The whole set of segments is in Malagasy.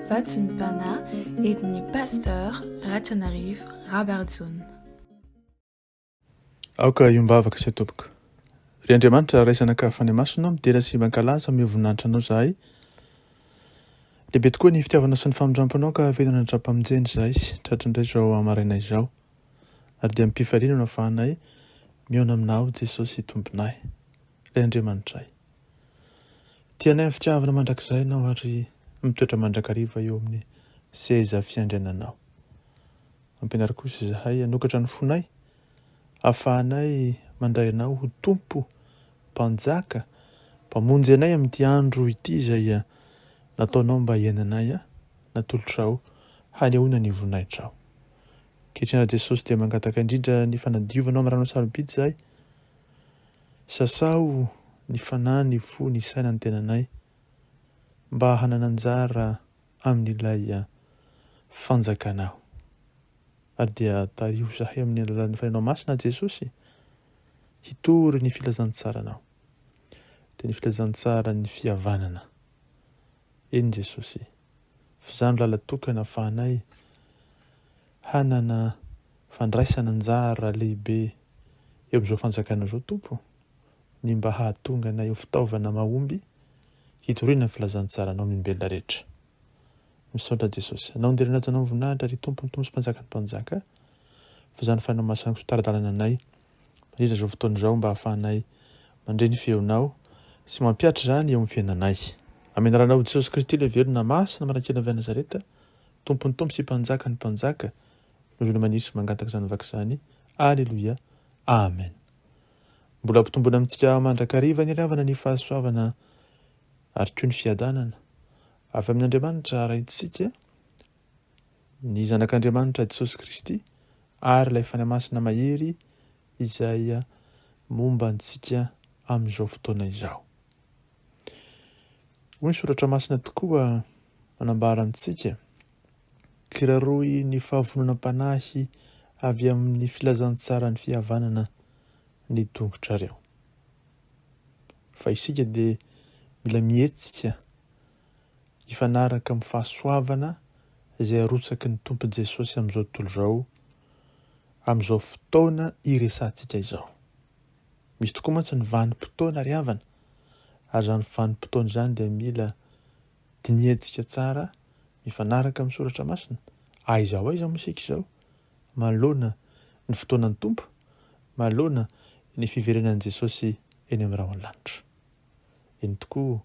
Vatsim-panahy entin'ny Pasteur Ratrianarivo Rabarijaona. Aoka hiombavaka isika tompoko. Ry Andriamanitra Ray Zanaka Fanahy Masina, midera sy mankalaza amin'ny voninahitra Anao izahay. Lehibe tokoa ny fitiavanao sy ny famindramponao ka velona an-dRampamonjena izahay tratry indray izao maraina izao. Ary dia amim-pifaliana no ahafahanay mihaona Aminao Jesosy Tomponay, Ilay Andriamanitray. Tianay amin'ny fitiavana mandrakizay Ianao ary mitoetra mandrakariva eo amin'ny seza fiandriananao. Ampianaro kosa izahay hanokatra ny fonay ahafahanay mandray Anao ho Tompo, Mpanjaka, Mpamonjy anay amin'ity andro ity izay nataonao mba hiainanay, natolotrao hanehoana ny voninahitrao. Ankehitriny Ray Jesosy dia mangataka indrindra ny fanadiovanao amin'ny ranao sarobidy izahay. Sasao ny fanahy, ny fo, ny saina, ny tenanay mba hanana anjara amin'ilay fanjakanao. Ary dia tariho izahay amin'ny alalan'ny Fanahinao Masina Jesosy hitory ny filazantsaranao. Dia ny filazantsaran'ny fihavanana. Eny Jesosy, f'izany lala-tokana afahanay hanana fandraisana anjara lehibe eo amin'izao fanjakana izao Tompo, ny mba hahatonga anay ho fitaovana mahomby hitoriana ny filazantsaranao amin'ny olombelona rehetra. Misaotra Jesosy. Anao ndeha nanaja anao voninahitra ry Tompo ny Tompo sy Mpanjakan'ny mpanjaka fa izany Fanahy Masina ho tari-dalana anay mandritra izao fotoana izao mba hahafahanay mandre ny feonao sy mampihatra izany eo amin'ny fiainanay. Amin'ny anaranao Jesosy Kristy ilay velona masina manan-kena avy any Nazareta, Tompon'ny Tompo sy Mpanjakan'ny mpanjaka, no velona maniry sy mangataka izany vavaka izany. Aleloia. Amen. Mbola ampitomboina amintsika mandrakariva ny havana ny fahasoavana ary koa ny fiadanana avy amin' Andriamanitra Raintsika, ny Zanak'Andriamanitra Jesosy Kristy ary ilay Fanahy Masina mahery izay momba antsika amin'izao fotoana izao. Hoy ny soratra masina tokoa manambara amintsika, kiraroy ny fahavononam-panahy avy amin'ny filazantsaran'ny fihavanana ny tongotrareo. Fa isika dia mila mihetsika hifanaraka amin'ny fahasoavana izay arotsaky ny Tompo Jesosy amin'izao tontolo izao, amin'izao fotoana iresahantsika izao. Misy tokoa mantsy ny vanim-potoana ry havana, ary izany vanim-potoana izany dia mila dinihantsika tsara mifanaraka amin'ny soratra masina. Aiza ho aiza moa isika izao manoloana ny fotoanan'ny Tompo, manoloana ny fiverenan'i Jesosy eny amin'ny rahon'ny lanitra. Eny tokoa,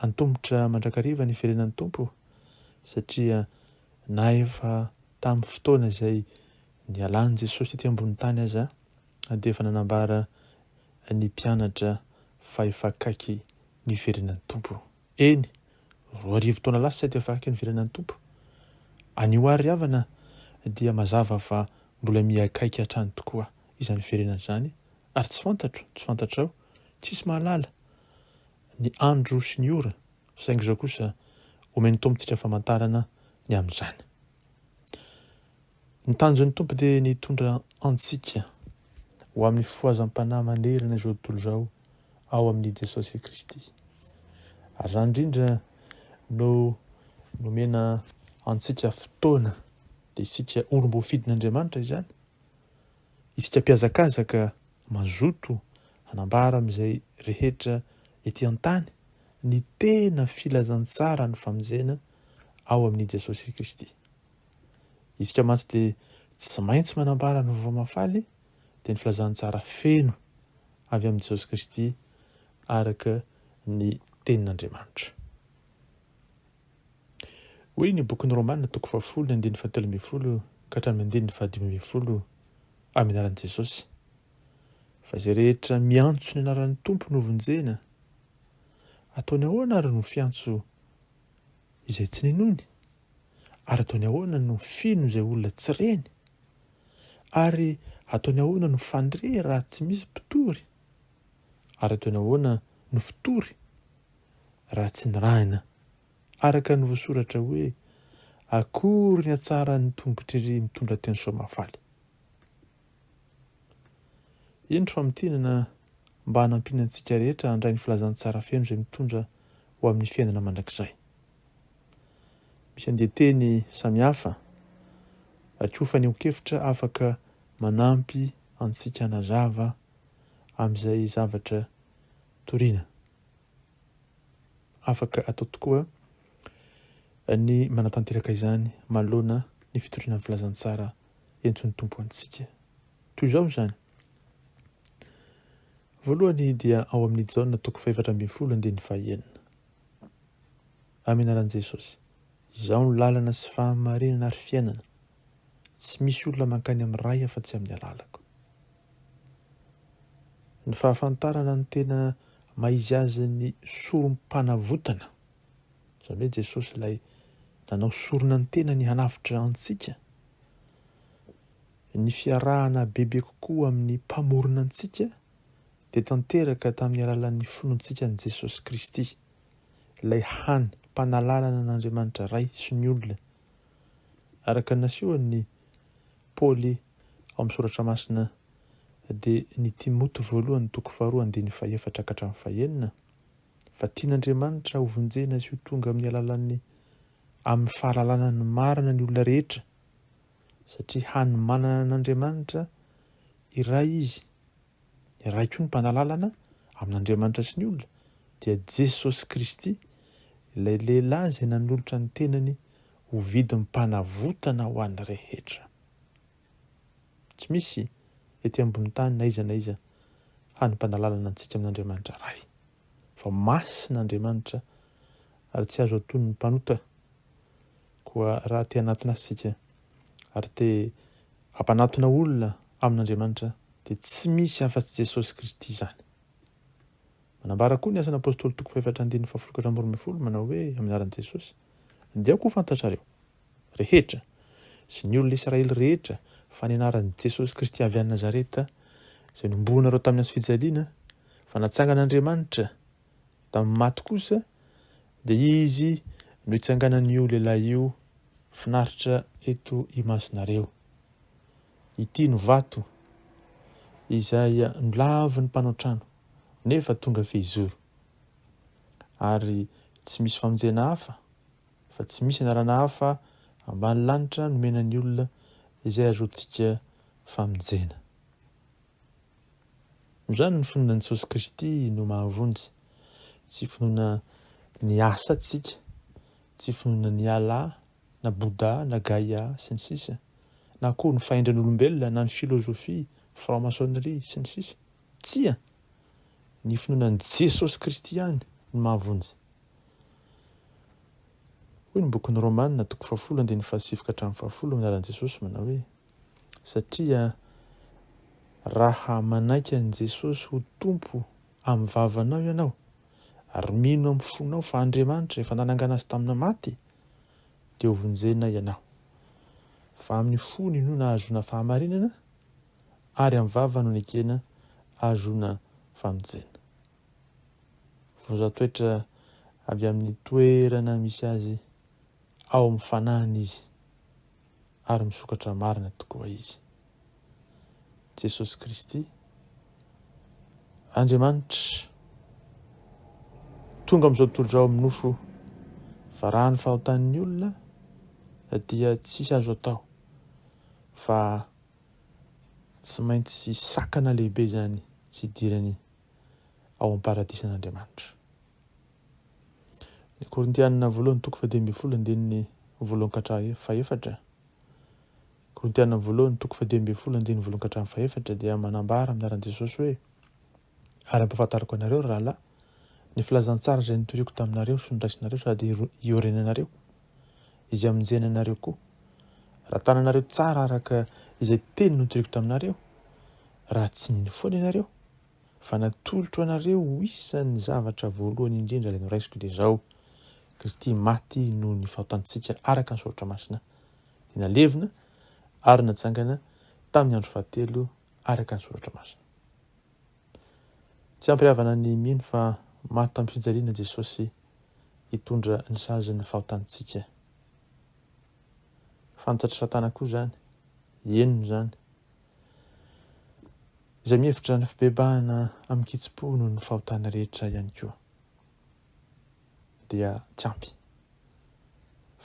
antomotra mandrakariva ny fiverenan'ny Tompo, satria na efa tamin'ny fotoana izay nialan'i Jesosy tety ambony tany aza, dia efa nanambara ny mpianatra fa efa akaiky ny fiverenan'ny Tompo. Eny, 2000 taona lasa izay dia efa akaiky ny fiverenan'ny Tompo. Anio àry ry havana dia mazava fa mbola miha-akaiky hatrany tokoa izany fiverenana izany, ary tsy fantatro, tsy fantatrao, tsisy mahalala ny andro sy ny ora, saingy izao kosa omen'ny Tompontsika famantarana ny amin'izany. Ny tanjon'ny Tompo dia ny hitondra antsika ho amin'ny fifohazam-panahy manerana izao tontolo izao ao amin'i Jesosy Kristy. Ary izany indrindra no nomena antsika fotoana, dia isika olom-boafidin'Andriamanitra izany, isika mpihazakazaka mazoto hanambara amin'izay rehetra ety an-tany ny tena filazantsaran'ny famonjena ao amin'i Jesosy Kristy. Isika mantsy dia tsy maintsy manambara ny vaovao mahafaly, dia ny filazantsara feno avy amin'i Jesosy Kristy araka ny Tenin'Andriamanitra. Hoy ny bokin'ny Romana toko fahafolo ny andininy fahatelo ambin'ny folo ka hatramin'ny andininy fahadimy ambin'ny folo amin'ny anaran'i Jesosy. Fa izay rehetra miantso ny anaran'ny Tompo no vonjena. Ataony ahoana ary no fiantso izay tsy ninoany? Ary ataony ahoana no fino izay olona tsy reny? Ary ataony ahoana no fandre raha tsy misy mpitory? Ary ataony ahoana no fitory raha tsy nirahina? Araka ny voasoratra hoe, Akory ny hatsaran'ny tongotr'iry mitondra teny soa mahafaly. Indro famintinana mba hanampiana antsika rehetra handray ny filazantsara feno izay mitondra ho amin'ny fiainana mandrakizay. Misy andian-teny samihafa ary koa fanehoan-kevitra afaka manampy antsika hanazava amin'izay zavatra toriana. Afaka atao tokoa ny manatanteraka izany manoloana ny fitoriana ny filazantsara entin'ny Tompo antsika. Toy izao izany. Voalohany dia ao amin'ny Jaona toko fahefatra ambin'ny folo andininy fahenina. Amin'ny anaran'i Jesosy. Izaho no lalana sy fahamarinana ary fiainana. Tsy misy olona mankany amin'ny Ray afa-tsy amin'ny alalako. Ny fahafantarana ny tena maha izy azy ny sorom-panavotana, izany hoe Jesosy ilay nanao sorona ny tenany hanavotra antsika, ny fiarahana bebe kokoa amin'ny Mpamorona antsika dia tanteraka tamin'ny alalan'ny finoantsika an'i Jesosy Kristy, ilay hany Mpanalalana an'Andriamanitra Ray sy ny olona, araka ny nasehon'i Paoly ao amin'ny Soratra Masina, dia ny Timoty voalohany toko faharoa andininy fahefatra ka hatramin'ny fahenina, fa tian'Andriamanitra hovonjena sy ho tonga amin'ny alalan'ny amin'ny fahalalana ny marina ny olona rehetra, satria hany manana an'Andriamanitra iray izy, iray koa ny mpanalalana amin'Andriamanitra sy ny olona, dia Jesosy Kristy, ilay lehilahy izay nanolotra ny tenany ho vidim-panavotana ho an'ny rehetra. Tsy misy ety ambony tany na iza na iza hany mpanalalana antsika amin'Andriamanitra Ray, fa masina Andriamanitra ary tsy azo atonin'ny mpanota. Koa raha te hanatona Azy isika ary te hampanatona olona amin'Andriamanitra dia tsy misy afa-tsy Jesosy Kristy izany. Manambara koa ny Asan'ny Apostoly toko fahefatra andininy fahafolo ka hatramin'ny 12 manao hoe amin'ny anaran'i Jesosy, Dia aoka ho fantatrareo rehetra sy ny olona Israely rehetra fa ny anaran'i Jesosy Kristy avy any Nazareta izay nomboanareo tamin'ny hazo fijaliana fa natsangan'Andriamanitra Tamin'ny maty kosa dia izy no itsanganan'io lehilahy io finaritra eto imasonareo. Ity no vato izay nolavin'ny mpanao trano nefa tonga fehizoro. Ary tsy misy famonjena hafa fa tsy misy anarana hafa ambany lanitra nomena ny olona izay ahazoantsika famonjena. Noho izany ny finoana an'i Jesosy Kristy no mahavonjy, tsy finoana ny asantsika, tsy finoana ny Allah na Bouddha na Gaia sy ny sisa na koa ny fahendren'olombelona na ny filozofia, franc-maçonnerie sy ny sisa Tsia! Ny finoana an'i Jesosy Kristy ihany no mahavonjy. Hoy ny bokin'ny Romana toko fahafolo andininy fahasivy ka hatramin'ny fahafolo amin'ny alalan'i Jesosy manao hoe, Satria raha manaiky an'i Jesosy ho Tompo amin'ny vavanao ianao, ary mino amin'ny fonao fa Andriamanitra efa nanangana Azy tamin'ny maty, dia hovonjena ianao. Fa amin'ny fo no inoana ahazoana fahamarinana, ary amin'ny vava no nekena ahazoana famonjena. Voazatoetra avy amin'ny toerana misy azy ao amin'ny fanahiny izy. ary misokatra marina tokoa Izy. Jesosy Kristy, Andriamanitra, tonga amin'izao tontolo izao amin'ny nofo, fa raha ny fahotan'ny olona dia tsisy azo atao, fa tsy maintsy sakana lehibe izany tsy hidirany ao am-paradisan'Andriamanitra. Ny Korintiana voalohany toko fahadimy ambin'ny folo andininy voalohany ka hatramin'ny fahefatra. Korintiana voalohany toko fahadimy ambin'ny folo andininy voalohany ka hatramin'ny fahefatra dia manambara amin'ny anaran'i Jesosy hoe, Ary ampahafantariko anareo, ry rahalahy, ny filazantsara izay notoriko taminareo sy noraisinareo sady iorenanareo, izay hamonjena anareo koa, raha tananareo tsara araka izay teny notoriko taminareo, raha tsy nino foana ianareo. Fa natolotro anareo ho isan'ny zavatra voalohany indrindra ilay noraisiko dia izao, Kristy maty noho ny fahotantsika araka ny Soratra Masina, dia nalevina ary natsangana tamin'ny andro fahatelo araka ny Soratra Masina. Tsy ampy havana ny mino fa maty tamin'ny fijaliana Jesosy hitondra ny sazin'ny fahotantsika. Fantatr'i Satana koa izany, henony izany. Izay mihevitra ny fibebahana amin-kitsim-po noho ny fahotana rehetra ihany koa dia tsy ampy.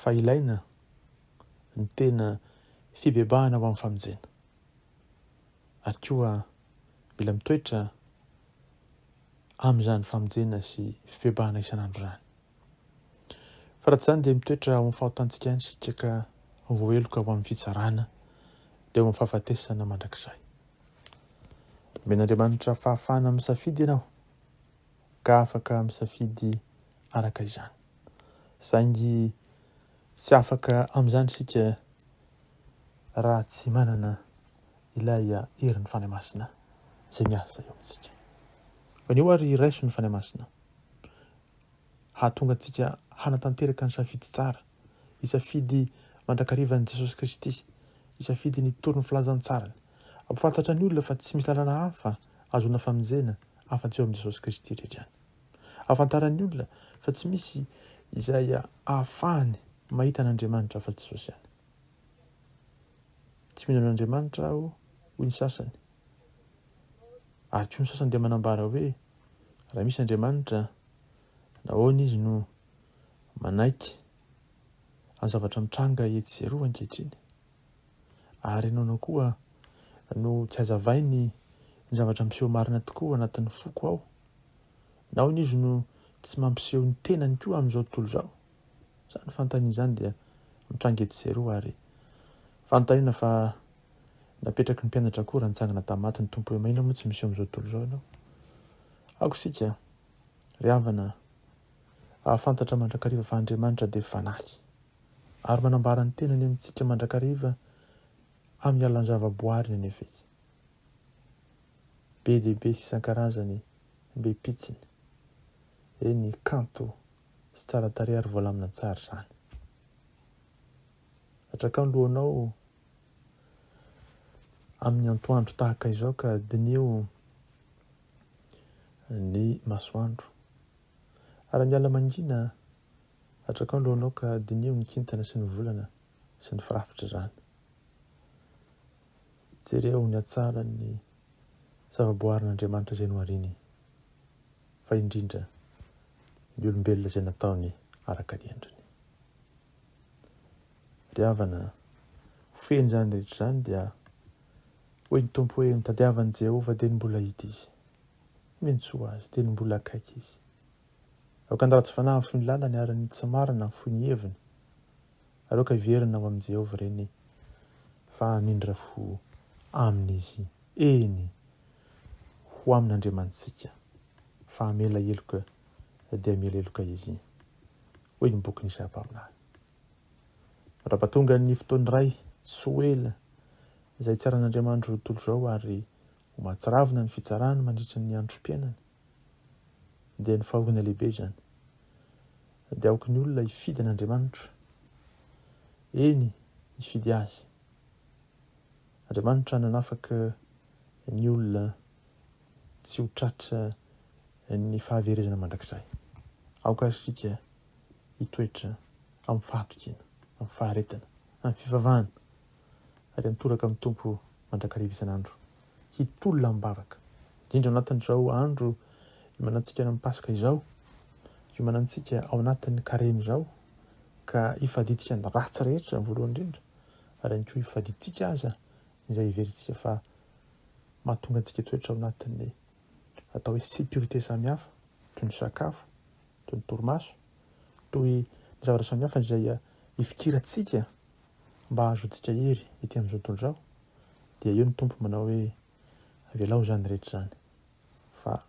Fa ilaina ny tena fibebahana ho amin'ny famonjena. Ary koa mila mitoetra amin'izany famonjena sy fibebahana isan'andro izany. Fa raha tsy izany dia mitoetra ao amin'ny fahotantsika ihany isika ka voaheloka ho amin'ny fitsarana dia ho amin'ny fahafatesana mandrakizay. Omen'Andriamanitra fahafahana misafidy ianao ka afaka misafidy araka izany. Saingy tsy afaka amin'izany isika raha tsy manana ilay herin'ny Fanahy Masina izay miasa eo amintsika. Fa anio ary raiso ny Fanahy Masina hahatonga antsika hanatanteraka ny safidy tsara, hisafidy mandrakariva an'i Jesosy Kristy, hisafidy ny hitory ny filazantsarany. Hampifantatra ny olona fa tsy misy lalana hafa ahazoana famonjena afa-tsy eo amin'i Jesosy Kristy irery ihany. Hahafantaran'ny olona fa tsy misy izay ahafahany mahita an'Andriamanitra afa-tsy Jesosy ihany. Tsy mino an'Andriamanitra aho, hoy ny sasany. Ary koa ny sasany dia manambara hoe, raha misy Andriamanitra, nahoana izy no manaiky amin'ny zavatra mitranga etsy sy eroa ankehitriny? Ary nahoana koa no tsy hazavainy ny zavatra miseho marina tokoa anatin'ny foko ao? Nahoana izy no tsy mampiseho ny tenany koa amin'izao tontolo izao? Izany fanontaniana izany dia mitranga etsy sy eroa ary fanontaniana fa napetraky ny mpianatra koa raha nitsangana tamin'ny maty ny Tompo hoe maninona moa tsy miseho amin'izao tontolo izao ianao? Aoka isika ry havana hahafantatra mandrakariva fa Andriamanitra dia Fanahy ary manambara ny tenany amintsika mandrakariva amin'ny alalan'ny zavaboariny anefa izy. Be dia be sy isan-karazany be pitsiny. Eny kanto sy tsara tarehy ary voalamina tsara izany. Atrakao ny lohanao amin'ny antoandro tahaka izao ka diniho ny masoandro. Ary miala mangina, atrakao ny lohanao ka diniho ny kintana sy ny volana sy ny firafitr'izany. Jereo ny hatsaran'ny zavaboarin'Andriamanitra izay nohariny. fa indrindra ny olombelona izay nataony araka ny endriny. Ry havana, ho feno izany rehetra izany dia hoy ny Tompo hoe mitadiava an'i Jehovah dia ny mbola hita izy. Miantsoa azy dia ny mbola akaiky izy. Aoka ny ratsy fanahy hahafoy ny lalany ary ny tsy marina hahafoy ny heviny. Ary aoka hiverina ho amin'i Jehovah ireny fa hamindra fo aminy izy. Eny, ho amin'Andriamanitsika, fa hamela heloka dia hamela heloka Izy, hoy ny bokin'i Isaia mpaminany. Mandra-pahatonga ny fotoana iray tsy ho ela izay hitsaran'Andriamanitra izao tontolo izao ary ho mahatsiravina ny fitsarany mandritra ny androm-piainany, dia ny fahoriana lehibe izany. Dia aoky ny olona hifidy an'Andriamanitra, eny, hifidy Azy. Andriamanitra nanafaka ny olona tsy ho tratra ny fahaverezana mandrakizay. Aoka ary isika hitoetra amin'ny fahatokiana, amin'ny faharetana, amin'ny fivavahana ary hantoraka amin'ny Tompo mandrakariva isan'andro. Hitolona amim-bavaka, indrindra ao anatin'izao andro iomanantsika amin'ny Paska izao, iomanantsika ao anatin'ny Karemy izao, ka hifadidika ny ratsy rehetra voalohany indrindra, ary ihany koa hifadidintsika aza izay heverintsika fa mahatonga antsika hitoetra ao anatin'ny atao hoe sécurité samihafa, toy ny sakafo, toy ny torimaso, toy ny zavatra samihafa izay ifikirantsika mba hahazoantsika hery ety amin'izao tontolo izao, dia eo ny Tompo manao hoe avelao izany rehetra izany fa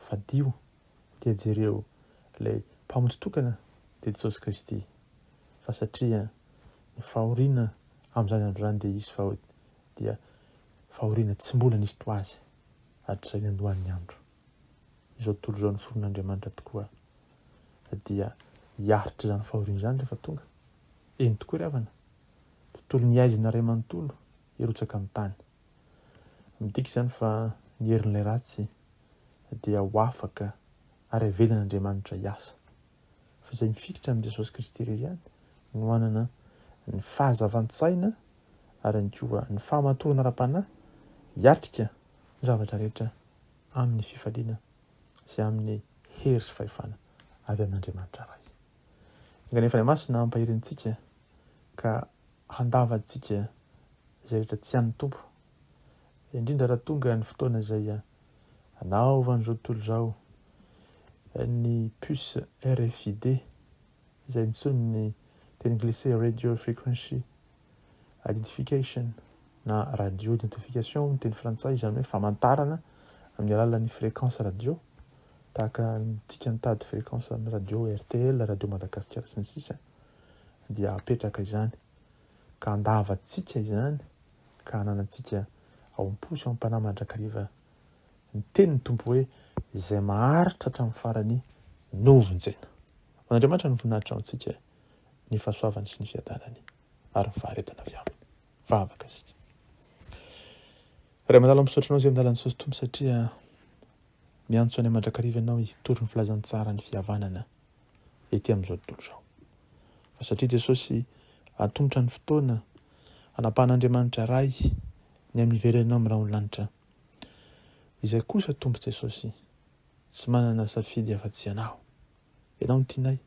fadio dia jereo ilay Mpamonjy tokana dia Jesosy Kristy fa satria ny fahoriana amin'izany andro izany dia hisy fa dia fahoriana tsy mbola nisy toa azy hatrizay niandohan'ny andro. Izao tontolo izao noforon'Andriamanitra tokoa dia hiaritra izany fahoriana izany rehefa tonga. Eny tokoa ry havana, tontolon'ny haizina iray manontolo hirotsaka amin'ny tany. Midika izany fa ny herin'ilay ratsy dia ho afaka ary havelan'Andriamanitra hiasa. Fa izay mifikitra amin'i Jesosy Kristy irery ihany no hanana ny fahazavan-tsaina ary ihany koa ny fahamatorana ara-panahy hiatrika ny zavatra rehetra amin'ny fifaliana sy amin'ny hery sy fahefana avy amin'Andriamanitra Ray. Enga anie Fanahy Masina hampahery antsika ka handava antsika izay rehetra tsy an'ny Tompo, indrindra raha tonga ny fotoana izay hanaovan'izao tontolo izao ny puce RFID, izay antsoin'ny teny anglisy hoe Radio Frequency Identification na Radio Identification amin'ny teny frantsay, izany hoe famantarana amin'ny alalan'ny fréquence radio, tahaka antsika mitady fréquence amin'ny radio RTL, Radio Madagasikara sy ny sisa dia apetraka izany ka andavantsika izany ka ananantsika ao am-po sy ao am-panahy mandrakariva ny tenin'ny Tompo hoe izay maharitra hatramin'ny farany no vonjena. Ho an'Andriamanitra ny voninahitra ho antsika, ny fahasoavany sy ny fiadanany ary ny faharetana avy aminy. Vavaka isika. Ray malala, misaotra anao izay amin'ny lalan'i Jesosy Tompo satria miantso anay mandrakariva ianao hitory ny filazantsara ny fihavanana ety amin'izao tontolo izao. Fa satria Jesosy atomotra ny fotoana hanapahan'Andriamanitra Ray ny amin'ny hiverenanao amin'ny rahon'ny lanitra. Izay kosa Tompo Jesosy tsy manana safidy afa-tsy Ianao. Ianao no tianay,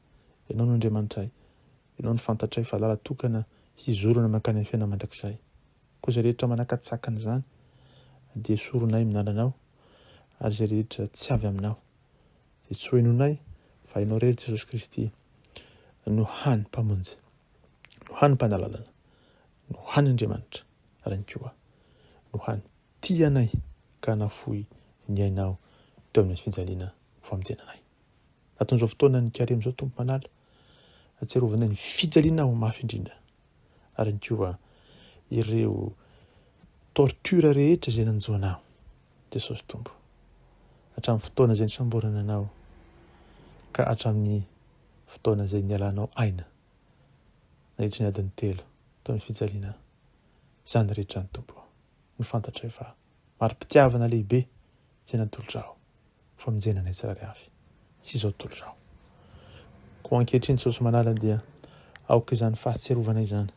Ianao no Andriamanitray, Ianao no fantatray fa lala-tokana hizorana mankany amin'ny fiainana mandrakizay. Koa izay rehetra manakatsakana izany dia esorinay amin'ny lalanao, ary izay rehetra tsy avy aminao dia tsy ho henoinay fa Ianao irery Jesosy Kristy no hany Mpamonjy, no hany Mpanalalana, no hany Andriamanitra ary ihany koa no hany tia anay ka nafoy ny ainao teo amin'ny hazofijaliana ho famonjena anay. Anatin'izao fotoana ny karemy izao Tompo manala, atsiarovana ny fijaliana ho mafy indrindra ary ihany koa ireo torture rehetra izay nanjo anao Jesosy Tompo hatramin'ny fotoana izay nisamborana anao ka hatramin'ny fotoana izay nialanao aina nandritra ny adiny telo teo amin'ny fijaliana izany rehetra izany Tompo no fantatray fa mari-pitiavana lehibe izay natolotrao famonjena anay tsirairay avy sy izao tontolo izao. Koa ankehitriny Jesosy malala dia aoka izany fahatsiarovana izany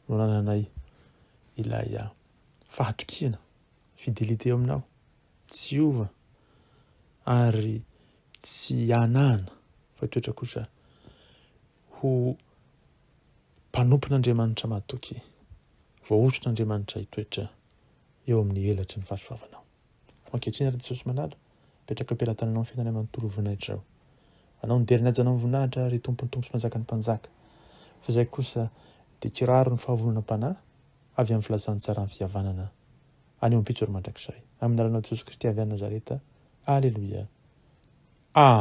no anananay ilay fahatokiana, fidélité eo aminao, tsy hiova ary tsy hihanahana fa hitoetra kosa ho mpanompon'Andriamanitra mahatoky, voahosotr'Andriamanitra hitoetra eo amin'ny elatry ny fahasoavanao. Ankehitriny ary Jesosy malala, apetrako am-pelatananao ny fiainanay manontolo ho voninahitrao. Anao ny dera ny hajanao ny voninahitra ry Tompon'ny Tompo sy Mpanjakan'ny Mpanjaka. Fa izay kosa dia kiraro ny fahavononam-panahy avy amin'ny filazantsaran'ny fihavanana any eo am-pitso ary mandrakizay. Amin'ny anaranao Jesosy Kristy avy any Nazareta. Aleloia. Amen.